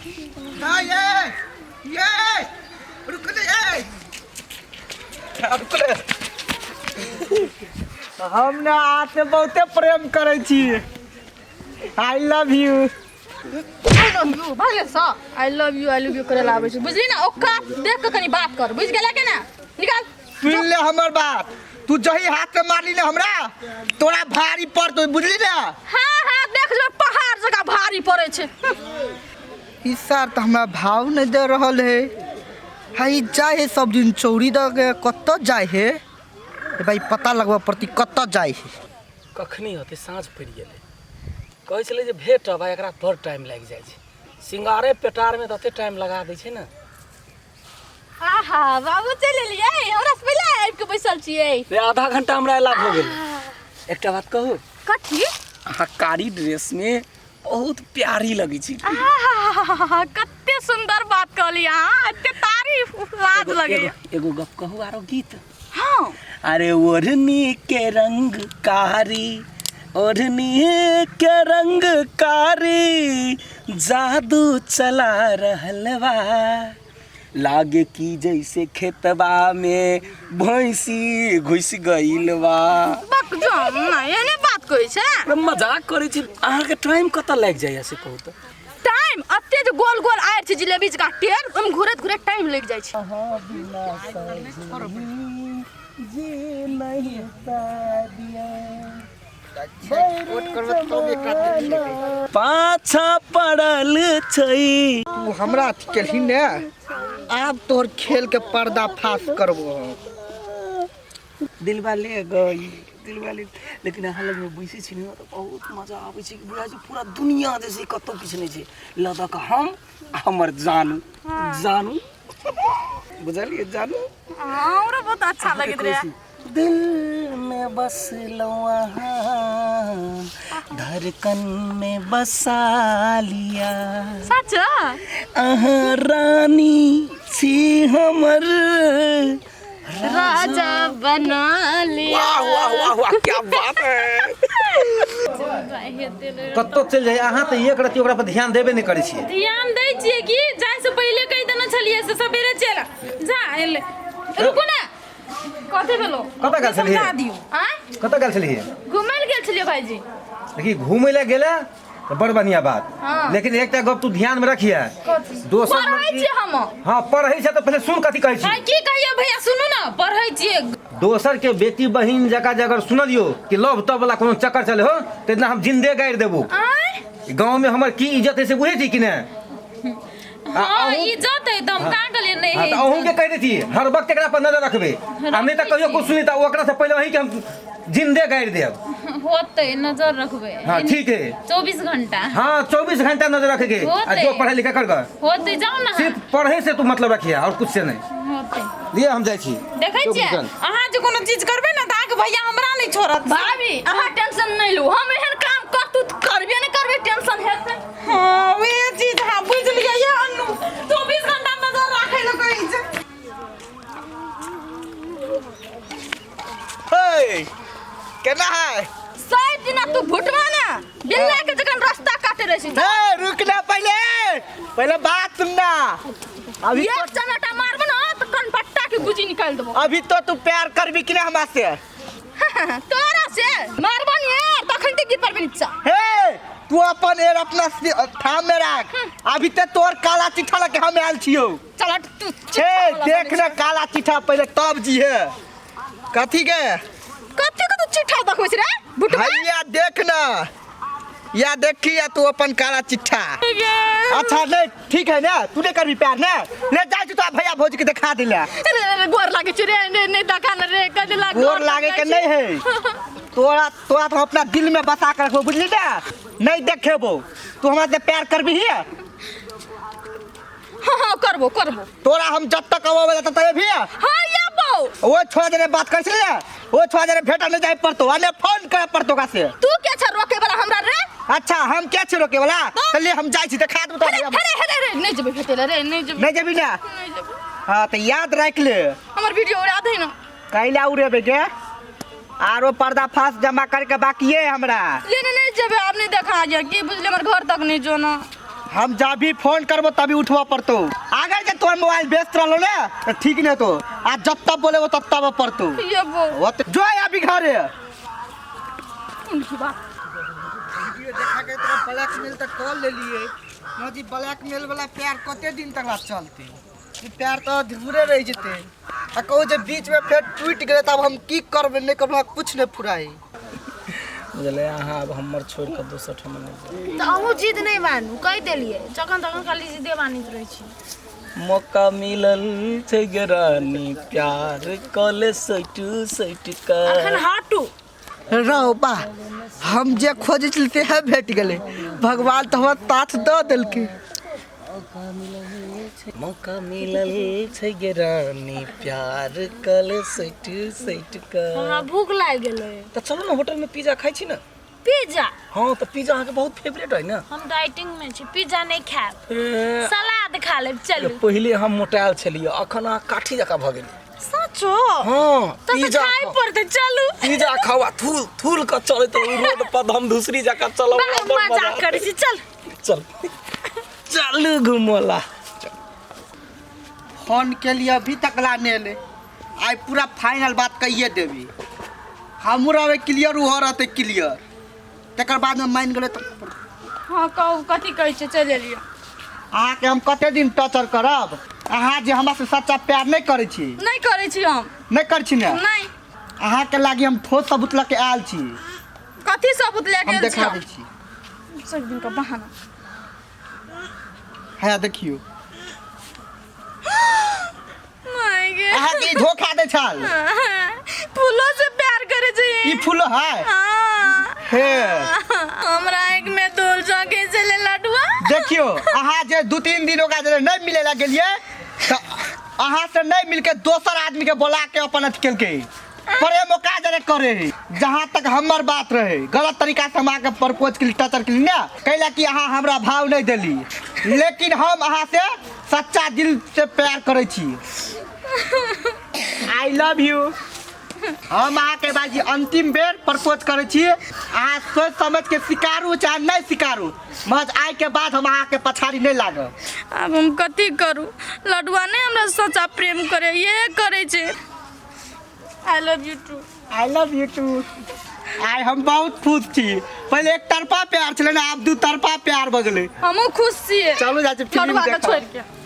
हाँ ये ये रुक ले ये रुक ले। हम ना अहाँ से बहुते प्रेम करै छी। I love you. I love you भागे स I love you, I love you करे ला आबै छै, बुझली ना? औकात देख के कनी बात कर, बुझ गेला के ना? निकाल। सुन ले हमर बात, तू जही हाथ से मारली ना हमरा, तोरा भारी पड़तो, बुझली ना? हाँ हाँ, देख जो पहाड़ जकाँ भारी पड़ै छै। ई सार तऽ हमरा भाव नहि दे रहल है। हाई जाए है सब दिन चौरी दऽ के, कतऽ जाए है? ए भाई, पता लगबऽ पड़ती कतऽ जाए है। कखनी होतै? साँझ पड़ि गेलै। कहै छलै जे भेटब, आ एकरा बड़ टाइम लागि जाइ छै। सिंगारे पेटारमे तऽ एते टाइम लगा दै छै ने। आहा बाबू, चलि एलियै? हमरा से पहिले आबि के बैसल छियै। रे, आधा घंटा हमरा अयला भऽ गेल। एकटा बात कहू? कथी? अहाँ कारी ड्रेसमे बहुत प्यारी लगै छी। आहा, कते सुंदर बात कहली अहाँ, एते तारीफ, लाज लगैया। एगो गप कहू आरो गीत? हाँ। अरे ओढ़नी के रंग कारी, ओढ़नी के रंग कारी जादू चला रहल बा, लागे कि जैसे खेतबा में भैंसी घुस गइल बा। बक जो ना, एहने बात कहै छै। अरे मजाक करै छी। अहाँके टाइम कतऽ लागि जाइए से कहू तऽ? टाइम अते जे गोल गोल आयल छै जिलेबी जकाँ टेर, ओहिमे घुरैत घुरैत टाइम लागि जाइ छै। जी नहीं पाबिया। वोट करबै तब एकरा देख। पाछा पड़ल छै। तू हमरा अथी केलही ने, आब तोहर खेल के पर्दाफाश करबो हम। दिलवा ले गई, दिलवा ले। लेकिन अहाँ लगमे बैसै छी ने तऽ बहुत मजा आबै छै, बुझाइ छै पूरा दुनिया जे छै कतहु किछु नहि छै, लऽ दऽ कऽ हम आ हमर जानू। जानू, बुझलियै? जानू। हमरो बहुत अच्छा लगैत रहे। दिल में बसलौं अहाँ, धड़कन में बसा लिया। सच? अहाँ रानी छी, हमर राजा बना लिया। वाह वाह वाह वाह, क्या बात है! कतौ चलि जाइ अहाँ तऽ एक रत्ती ओकरा पर ध्यान देबे नहि करै छियै। ध्यान दै छियै कि जाइ से पहिले कहि देने छलियै से सबेरे चलि जा। एलै, रुकू ने, कथी भेलो? कतऽ गेल छलियै? समझा दियौ। आँय? कतऽ गेल छलियै? घुमै लए गेल छलियै भाईजी। देखी, घूमै लए गेलै तऽ बड़ बढ़िआँ बात। हाँ। लेकिन एकटा गप तू ध्यानमे रखिहे। कथी? दोसर पढ़ै लड़की- छियै हम। हँ, पढ़ै छै तऽ पहिले सुन कथी कहै छी। आइ की कहियो भैया, सुनू ने, पढ़ै छियै। दोसर के बेटी बहिन जकाँ जे अगर सुनलियो कि लव तब वाला कोनो चक्कर चले हो तऽ इतना हम जिंदे गाड़ि देबो। आँय? गाँव में हमर की इज्जत है से बुझै छी कि नहि? हँ, अहूँ- इज्जत है तऽ हम का कहलियै नहि हाँ, है तऽ अहूँ के इज्जत। कहि दै छी, हर वक्त एकरा पर नजर रखबै, आ नहि तऽ कहियो कुछ सुनी तऽ ओकरा से पहिले अहीं के हम जिंदे गाड़ि देब। होतै, नजर रखबै। हाँ, ठीक है। 24 घंटा। हाँ, 24 घंटा नजर रखे के आ होतै। जो पढ़ाई लिखाई कर कर। होतै, जाउ ने। सिर्फ पढ़े से तू मतलब रखिए और कुछ से नहीं। होतै। लिए, हम जाइ छी। देखै छियै, अहाँ जे कोनो चीज करबै ने तऽ अहाँके भैया हमरा नहि छोड़त। भाभी, अहाँ टेंशन नहि लू, हम एहन काम करतू तऽ करबे नहि करबै, टेंशन हेतै। हँ, वएह चीज। हाँ, बुझि लियै ये अन्नू, 24 घंटा नजर राखै लए कहै छै। हे, केना है? सही दिना तू भुटवा ना बिल्ला के जखन रास्ता काटे रहे छी। हे, रुक ना, पहले पहले बात सुनना अभी। एक चमेटा मारबो ना तो कनपट्टा के गुजी निकाल देबो। अभी तो तू प्यार करबी कि ना हमरा से? तोरा से मारबो नी यार, तखन ते गिर पड़बे नीचा। हे, तू अपन एर अपना थाम में राख। अभी ते तोर काला चिट्ठा लके हम आयल छियो। चल हट तू। हे, देख ना काला चिट्ठा पहले तब जी है। कथी के? कथी के तू चिट्ठा देखबै छी रे भुटवा? भैया, देख ना, या देखी या तू अपन काला चिट्ठा। अच्छा, नहीं ठीक है ना, तू नहीं करबी प्यार ना? ले जा तू तो भैया भौजी के दिखा दिला। रे रे, गोर लागे छी रे, रे नहीं देखा न रे, कथी लाग। गोर लागे के नहीं है। तोरा तोरा तो अपना दिल में बसा के रखबो, बुझली ना? नहीं देखेबो। तू हमरा से प्यार करबी ही? हाँ हाँ, करबो करबो। तोरा हम जब तक अबो तब तक भी। हाँ, या बो वो छोड़ा जने बात कर छले, वो छोड़ा जने भेटा नहीं जाए पड़तो, अने फोन करे पड़तो का से। तू के छ रोके वाला हमरा रे? अच्छा, हम क्या छी रोके वाला? चलिए, हम जाई छी, देखा देबो अरे तोरा। अरे अरे अरे, नहीं जेबै भेटे रे, नहीं जेबै। नहीं जेबी ना? नहीं जेबै। हाँ, तो याद रख ले। हमर वीडियो उड़ा दे ना। कैला उड़ेबे गे? आरो पर्दाफाश जमा करके बाकी है हमरा। ले ने, नहीं जेबै आब, नहीं देखा जा की बुझले, हमर घर तक नहीं जो ना। हम जा भी फोन करबो तभी उठबा पड़तो। अगर जे तोर मोबाइल व्यस्त रहलो ने तो ठीक नहीं तो आ जब तब बोले वो तब तब पड़तो। ये वो वो तो जो है अभी घरे उनकी बात वीडियो देखा के तोरा ब्लैकमेल तक कर लेलिए न जी। ब्लैकमेल वाला प्यार कते दिन तक ला चलते? ई प्यार तो अधूरे रह जेते आ कहू जे बीच में फेर टूट गेलै तब हम की करबै नहीं करबै, हमरा कुछ नहीं फुराई। बुझलै अहाँ आब हमर छोड़ि कऽ दोसर ठाम नहि जाउ। तऽ अहूँ जिद नहि मानू, कहि देलियै जखन तखन खाली जिदे मानैत रहै छी। मौका मिलल छै गे रानी प्यार कऽ ले सटि सटि कऽ। अखन हटू। रौ बा, हम जे खोजै छली तेहे भेट गेलै। भगवान तऽ हमरा साथ दऽ देलकै। मौका मिलल छै गे रानी प्यार कऽ ले सटि सटि कऽ। हमरा भूख लागि गेलै। तऽ चलू ने होटल में पिज्जा खाइ छी ने। पिज्जा? हाँ तऽ पिज्जा अहाँके बहुत फेवरेट है ने। हम डाइटिंग में छी, पिज्जा नहि खायब, ए, सलाद खा लेब। चलू। पहिले हम मोटायल छलियै, अखन अहाँ काठी जकाँ भऽ गेलियै। सचो? हाँ। तऽ पिज्जा खाइ खाउ। पड़तै, चलू। पिज्जा खाउ आ थूल थूल कऽ चलैत रहू रोड पर, हम धूसरी जकाँ चलब। बा, बड़ मजा मजाक करै छी, चल। चल चलू घुमला। फोन के लिए अभी तक ला नहीं एलै। आइ पूरा फाइनल बात कहिए देबी। हमहूँ रहबै क्लियर, ओहो रहतै क्लियर, तकर बादमे मानि गेलै तऽ। हाँ कहू, कथी कहै छै? चलि एलियै। अहाँके हम कते दिन टॉर्चर करब? अहाँ जे हमरा से सच्चा प्यार नहि करै छी। नहि करै छी हम। नहि करै छी ने? नहि। अहाँके लागी हम ठोस सबूत लऽ के आयल छी। कथी सबूत लए हम गेल देखा छी? दै छी। सब दिन का बहाना। है देखियौ। माय गे। अहाँके ई धोखा दै छल। फूलो से प्यार करे छै। ई फूल है? हाँ। हे। हमरा एक में दूर चौके चले लडुआ। देखियौ, अहाँ जे 2-3 दिन ओकरा जे नहि मिले ला गेलियै तऽ अहाँ से नहि मिलके दोसर आदमी के बोला के अपन अथी केलकै, प्रेम ओकरा जरे करे है। जहाँ तक हमर बात रहे, गलत तरीका से हम अहाँके प्रपोज केली, टचर केली ने, कैला कि अहाँ हमरा भाव नहि देली, लेकिन हम अहाँ से सच्चा दिल से प्यार करै छी। I love you. हम अहाँके बाजी अंतिम बेर प्रपोज करै छी। अहाँ सोचि समझ के स्वीकारू चाहे नहि स्वीकारू, महज आइ के बाद हम अहाँके पछाड़ी नहि लागब। आब हम कथी करू? लडुआ नहि हमरा सच्चा प्रेम करे, ये करे छै। I love you too. I love you too. आइ हम बहुत खुश छी। पहिले एक तरफा प्यार छलै ने, आब दू तरफा प्यार भऽ गेलै। हमहूँ खुश छियै। चलू जाइ छी फिल्म लडुआ के देखऽ। छोड़ि के।